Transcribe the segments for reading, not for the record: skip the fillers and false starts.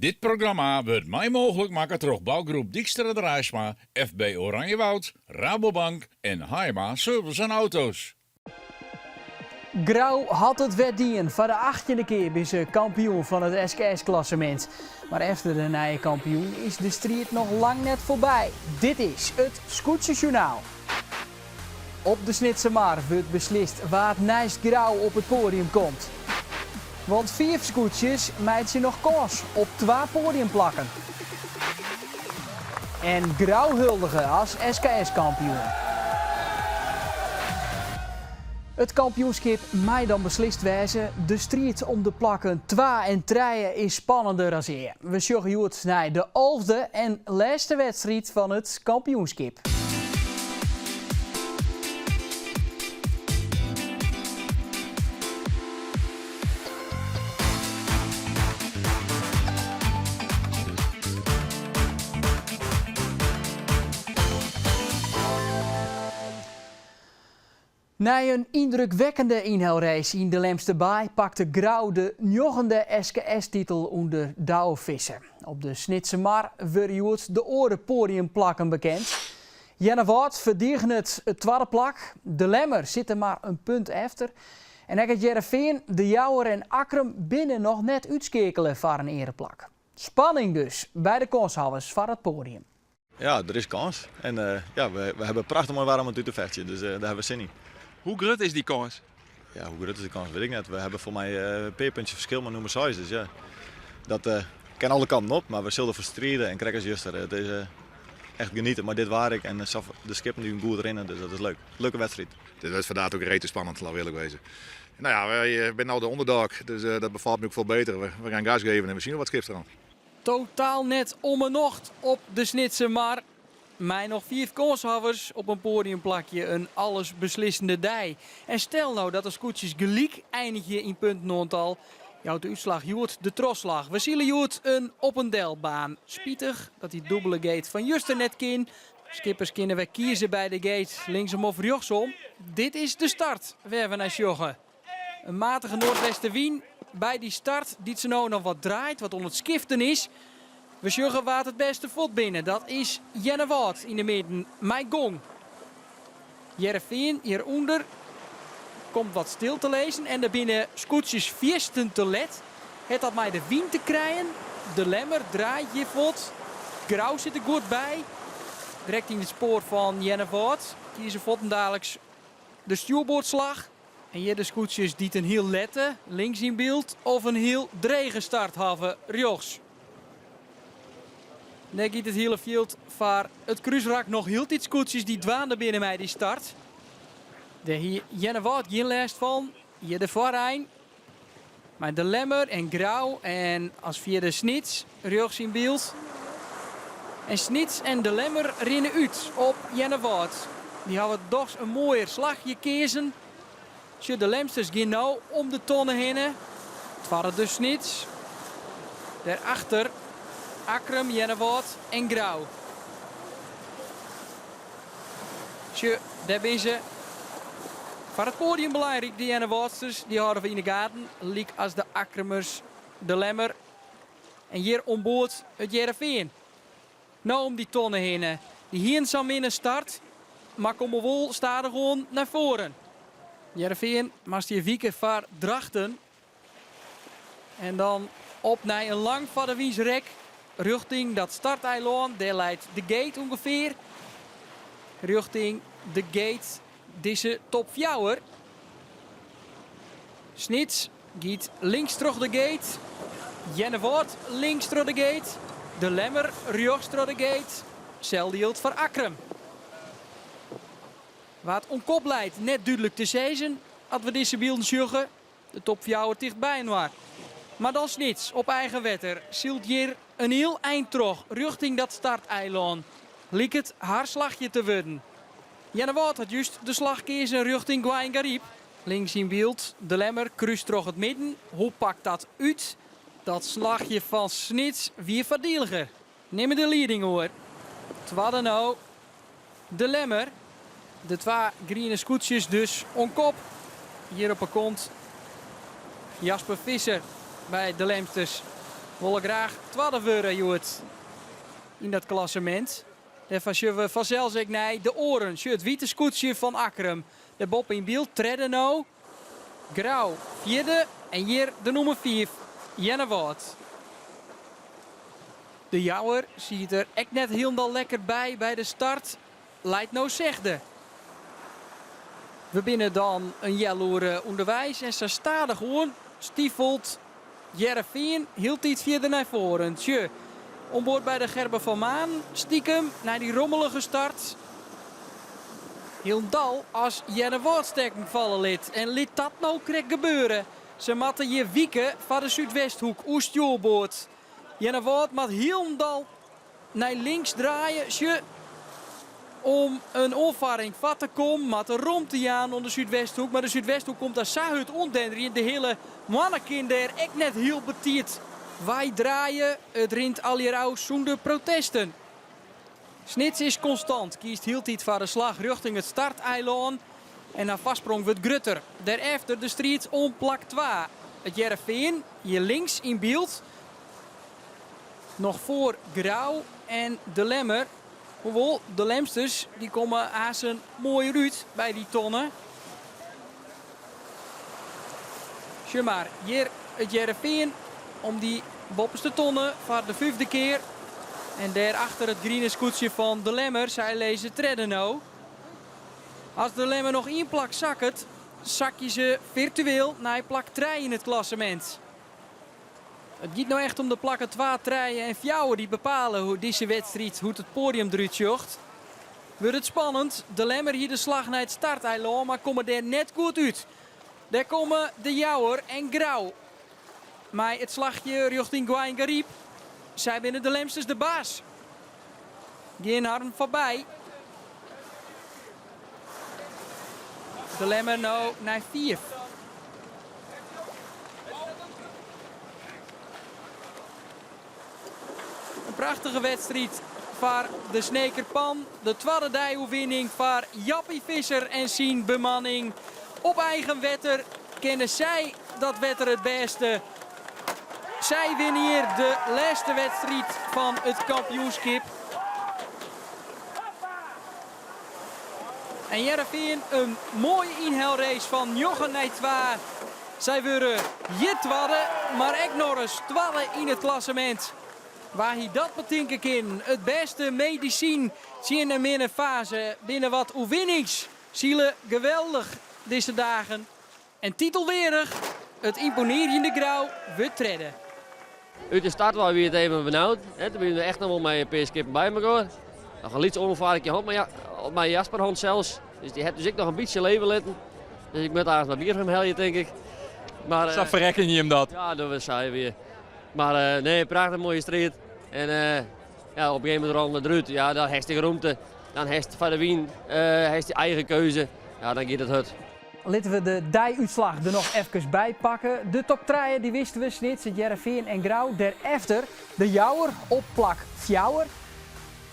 Dit programma wurdt mei mooglik makke troch Bouwgroep Dykstra Draaisma, FB Oranjewoud, Rabobank en Haaima Service en Auto's. Grou hat it wer dien. Foar de achttjinde kear binne se kampioen fan it SKS-klassemint. Mar efter de nije kampioen is de striid noch lang net foarby. Dit is it Skûtsjesjoernaal. Op de Snitsermar wurdt beslist wa't neist Grou op it poadium komt. Want fiif skûtsjes meitsje noch kâns op twa poadiumplakken. En Grou huldige as SKS-kampioen. It kampioenskip mei dan beslist wêze. De striid om de plakken twa en trije is spannender as ea. We sjogge hjoed nei de alfde en lêste wedstriid fan it kampioenskip. Nei in yndrukwekkende ynhelrace yn de Lemster Baai pakte Grou de njoggende SKS-titel ûnder Douwe Visser. Op de Snitsermar wurde hjoed de oare poadiumplakken bekend. Earnewâld ferdigenet it twadde plak, De Lemmer sit der mar in punt efter. En ek It Hearrenfean, De Jouwer en Akkrum binne noch net útskeakele foar in eareplak. Spanning dus by de kânshawwers foar it poadium. Ja, der is kâns. En ja, we hawwe prachtich moai waar om it út te fechtsjen, dus dêr hawwe we sin yn. Hoe grut is dy kâns? Ja, hoe grut is de kâns, wit ik net. We hawwe foar my in pear puntsjes ferskil mei nûmer seis, dus ja, dat kin alle kanten op, mar we sille derfoar stride en krekt as juster, it is echt genieten mei dit waar ek en de skippen dy't goed rinne, dus dat is leuk. Leuke wedstriid. Dit wurdt vandaag ook rete spannend, laat eerlijk wezen. Nou ja, wij zijn nou de underdog, dus dat bevalt me ook veel beter. We gaan gas geven en we zien wat skips eraan. Totaal net om 'e nocht op de Snitsermar. Mei noch fiif kânshawwers op in poadiumplakje in allesbeslissende dei. En stel no dat de skûtsjes gelyk einigje yn puntenoantal, jout de útslach hjoed de trochslach. We sile hjoed in op-en-del-baan. Spitich dat dy dûbele gate fan juster net kin. Skippers kinne wer kieze by de gate, linksom of rjochtsom. Dit is de start wêr we nei sjogge. In matige noardwestewyn by dy start dy't se no noch wat draait, wat oan it skiften is. We sjogge wa't it bêste fuort binne. Dat is Earnewâld yn de midden mei gong. Hearrenfean hjirûnder komt wat stil te lizzen en der binne skûtsjes fierstente let. Hat dat mei de wyn te krijen? De Lemmer draait hjir fuort. Grou sit der goed by. Direkt yn it spoar fan Earnewâld. Kieze fuortendaliks de stjoerboardslach. En hjir de skûtsjes dy't in hiel lette, links yn byld, of in hiel drege start hawwe, rjochts. Dêr giet it hiele fjild foar it krúsrak noch hieltyd skûtsjes dy't dwaande binne mei dy start. Dêr hie Earnewâld gjin lêst fan. Hjir de foarein mei De Lemmer en Grou en as fjirde Snits rjochts yn byld. En Snits en De Lemmer rinne út op Earnewâld. Dy hawwe dochs in moaier slachje keazen. Sjoch, de Lemsters gean no om de tonne hinne. Twadde dus Snits. Dêrachter Akkrum, Earnewâld en Grou. Sjoch, dêr binne se. Foar it poadium belangryk, de Earnewâldsters. Dy hâlde we yn de gaten, lyk as de Akkrumers, de Lemmer en hjir oan board it Hearrenfean. No om dy tonne hinne. Dy hienen sa'n minne start, mar komme wol stadichoan nei foaren. Hearrenfean moast hjir wike foar Drachten. En dan op nei in lang foardewynsrek rjochting dat starteilân. Dêr leit de gate ûngefear. Rjochting de gate dizze top fjouwer. Snits giet links troch de gate. Earnewâld links troch de gate. De Lemmer rjochts troch de gate. Selde jildt foar Akkrum. Wa't oan kop leit net dúdlik te sizzen at we dizze bylden sjogge. De top fjouwer ticht byinoar. Mar dan Snits op eigen wetter sylt hjir in hiel ein troch rjochting dat starteilân. Liket har slachje te wurden. Earnewâld hat just de slach keazen rjochting Goaiïngaryp. Links yn byld, De Lemmer krúst troch it midden. Hoe pakt dat út? Dat slachje fan Snits wie foardieliger. Nimme de lieding oer. Twadde no De Lemmer. De twa griene skûtsjes dus oan kop. Hjir op 'e kont Jasper Visser by de Lemsters. Wolle graach twadde wurde hjoed yn dat klassemint. Dêrfoar sjogge we fansels ek nei de oaren. Sjoch it wite skûtsje fan Akkrum dêr boppe yn byld, tredde no. Grou fjirde en hjir de nûmer fiif, Earnewâld. De Jouwer siet der ek net hielendal lekker by by de start, leit no sechde. We binne dan in healoere ûnderweis en sa stadichoan stifelt Hearrenfean hieltyd fierder nei foaren. Tsje, oan board by de Gerben van Maan, stikem nei dy rommelige start. Hielendal as Earnewâld stekken falle lit. En lit dat no krekt gebeure. Se moatte hjir wike foar de Súdwesthoek oer stjoerboard. Earnewâld moat hielendal nei links draaie. Sjoch, om in oanfarring foar te kommen moat der romte jaan oan de Súdwesthoek. Mar de Súdwesthoek komt daar sa hurd oandenderjen. De hiele moanne kin dêr ek net hiel betiid wei draaie. It rint allegear ôf sûnder protesten. Snits is konstant, kiest hieltyd foar de slach rjochting it starteilân en har foarsprong wurdt grutter. Dêrefter de striid om plak twa. It Hearrenfean, hjir links yn byld, noch foar Grou en De Lemmer. Hoewol, de Lemsters dy komme aansen moaier út by dy tonne. Sjoch mar, hjir it Hearrenfean om dy boppeste tonne foar de fyfde kear. En dêr achter it griene skûtsje fan De Lemmer, sy lizze tredde no. As De Lemmer noch ien plak sakket, sakje se firtueel nei plak trije yn it klassemint. It giet no echt om de plakken twa, trije en fjouwer dy't bepale hoe dizze wedstriid hoe't it poadium derút sjocht. Wurdt it spannend, De Lemmer hie de slach nei it starteilân, mar komme dêr net goed út. Dêr komme De Jouwer en Grou mei it slachje rjochting Goaiïngaryp. Sy binne de Lemsters de baas. Gean harren foarby. De Lemmer no nei fiif. In prachtige wedstriid foar de Sneker Pan. De twadde deioerwinning foar Jappie Visser en syn bemanning. Op eigen wetter kenne sy dat wetter it bêste. Sy winne hjir de lêste wedstriid fan it kampioenskip. En Hearrenfean in moaie ynhelrace fan njoggen nei twa. Sy wurde hjir twadde, mar ek nochris twadde yn it klassemint. Wa hie dat betinke kinnen? It bêste medisyn tsjin in minne faze binne wat oerwinnings. Sile geweldich dizze dagen. En titelweardich, it ymponearjende Grou wurdt tredde. Ut de start wei wie it even benaud. Toen wiene we echt noch wol mei in pear skippen by mekoar. Noch in lyts oanfarkje hân mei Jasper hân sels. Dus dy hat ús ek noch in bytsje leven litten. Dus ik moat aanst mar bier foar him helje, tink ik. Mar, Sa ferrekkenje je him dat? Ja, dat was saai weer. Maar nee, prachtich moaie striid. En ja, op in gegeven momint rôlen we derút. Ja, dan hast de romte. Dan hast foar de wyn hast je eigen keuze. Ja, dan giet it hurd. Litte we de deiútslach der noch efkes by pakke. De top trije dy wisten we, Snits, It Hearrenfean en Grou. Dêrefter de Jouwer op plak fjouwer.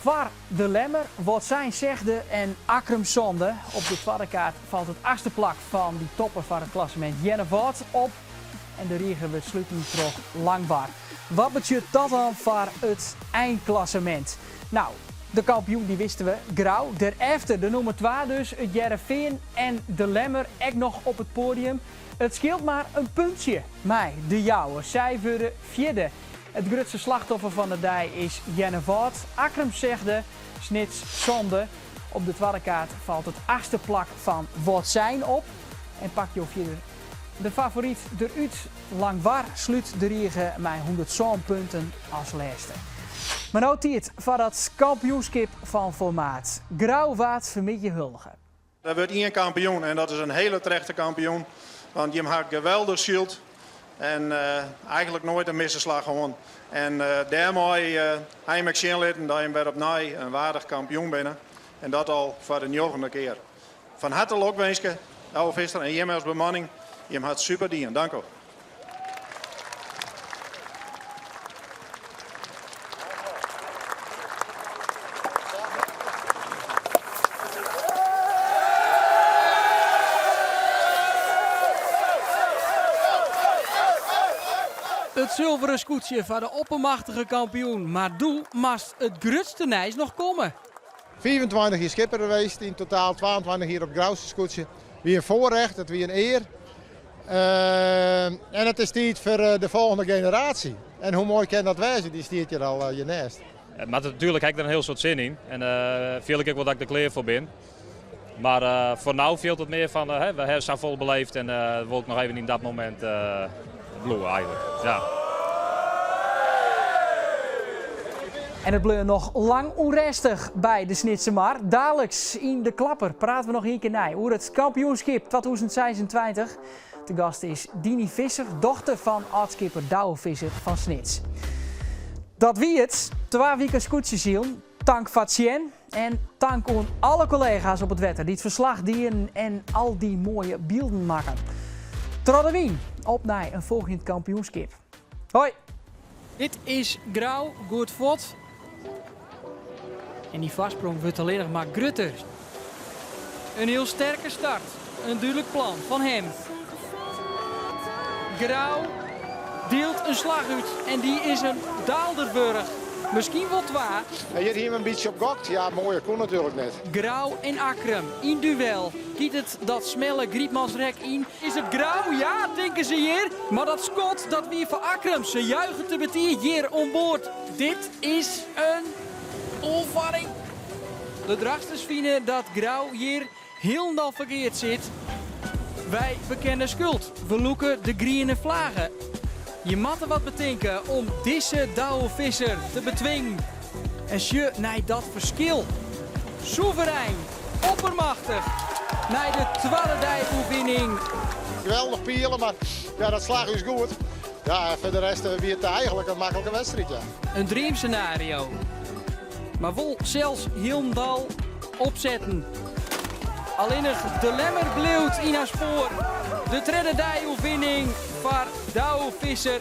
Foar De Lemmer, Wâldsein sechde en Akkrum sânde. Op de twadde kaart falt it achtste plak fan dy topper foar it klassemint Earnewâld op. En de rige wurdt sluten troch Langwar. Wat betsjut dat dan foar it einklassemint? No, de kampioen dy wisten we, Grou. Dêrefter de nûmer twa dus, It Hearrenfean en De Lemmer ek noch op it poadium. It skeelt mar in puntsje mei De Jouwer. Sy wurde fjirde. It grutste slachtoffer fan de dei is Earnewâld. Akkrum sechde, Snits sânde. Op de twadde kaart falt it achtste plak fan Wâldsein op en pak jo fierder de favoryt derút. Langwar slút de rige mei 107 punten as lêste. Mar no tiid foar dat kampioenskip fan formaat. Grou waard fanmiddei huldige. Der wurdt ien kampioen en dat is in hele terechte kampioen. Want jim ha geweldich syld en eigenlik noait in misse slach hân. En dêrmei ha jim ek sjen litten dat jim wer opnij in waardich kampioen binne. En dat al foar de njoggende kear. Fan harte lokwinske, Douwe Visser en jim as bemanning. Jim ha it super dien. Dank u. It sulveren skûtsje foar de oppermachtige kampioen, mar doe moast it grutste nijs noch komme. 25 jier skipper west, yn totaal 22 jier op it Grouster skûtsje. Wie in foarrecht, it wie in ear. En it is tiid foar de folgjende generaasje. En hoe moai kin dat wêze, dy stiet hjir al hjir nêst. Mar natuerlik ha ik der in hiel soad sin yn en fiel ik ek wol dat ik der klear foar bin. Mar foar no fielt it mear fan we hawwe safolle beleefd en wol ik noch even yn dat momint bliuwe eigentlik. Ja. En it bleau noch lang ûnrêstich by de Snitsermar. Daliks yn de Klapper prate we noch ien kear nei oer it kampioenskip 2026. Te gast is Diny Visser, dochter fan âld-skipper Douwe Visser fan Snits. Dat wie it. Twa wiken skûtsjesilen. Tank foar it sjen en tank oan alle kollega's op it wetter dy't ferslach dienen en al dy moaie bylden makken. Troch de wyn op nei in folgjend kampioenskip. Hoi! Dit is Grou, goed fuort. En dy foarsprong wurdt allinnich mar grutter. In hiel sterke start. In dúdlik plan fan him. Grou dielt in slach út en dy is in daalder wurdich. Miskien wol twa. En hjir hiene we in bytsje op gokt. Ja, moaier koe natuerlik net. Grou en Akkrum yn duel. Giet it dat smelle Grytmansrek yn? Is it Grou? Ja, tinke se hjir. Mar dat skot, dat wie foar Akkrum. Se juiche te betiid hjir oan board. Dit is in oanfarring. De Drachtsters fine dat Grou hjir hielendal ferkeard sit. Wy bekenne skuld. We lûke de griene flage. Je moatte wat betinke om dizze Douwe Visser te betwingen. En sjoch nei dat ferskil. Soeverein, oppermachtich nei de twadde dei oerwinning. Geweldich pielen, mar ja, dat slagge ús goed. Ja, en foar de rest wie it eigenlik in maklike wedstriid. Ja. In dreamsenario. Mar wol sels hielendal opsetten. Allinnich de Lemmer bliuwt yn har spoar. De tredde dei oerwinning foar Douwe Visser.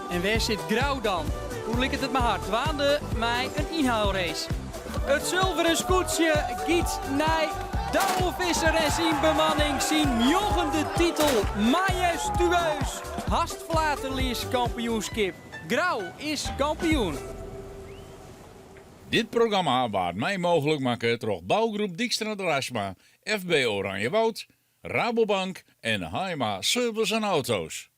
En wêr sit Grou dan? Hoe liket it mei har dwaande mei in ynhelrace? It sulveren skûtsje giet nei Douwe Visser en syn bemanning. Syn njoggende titel, majestueus, hast flaterleas kampioenskip. Grou is kampioen. Dit programma waard mei mooglik makke troch Bouwgroep Dykstra Draisma, FB Oranjewoud, Rabobank en Haima Service en Auto's.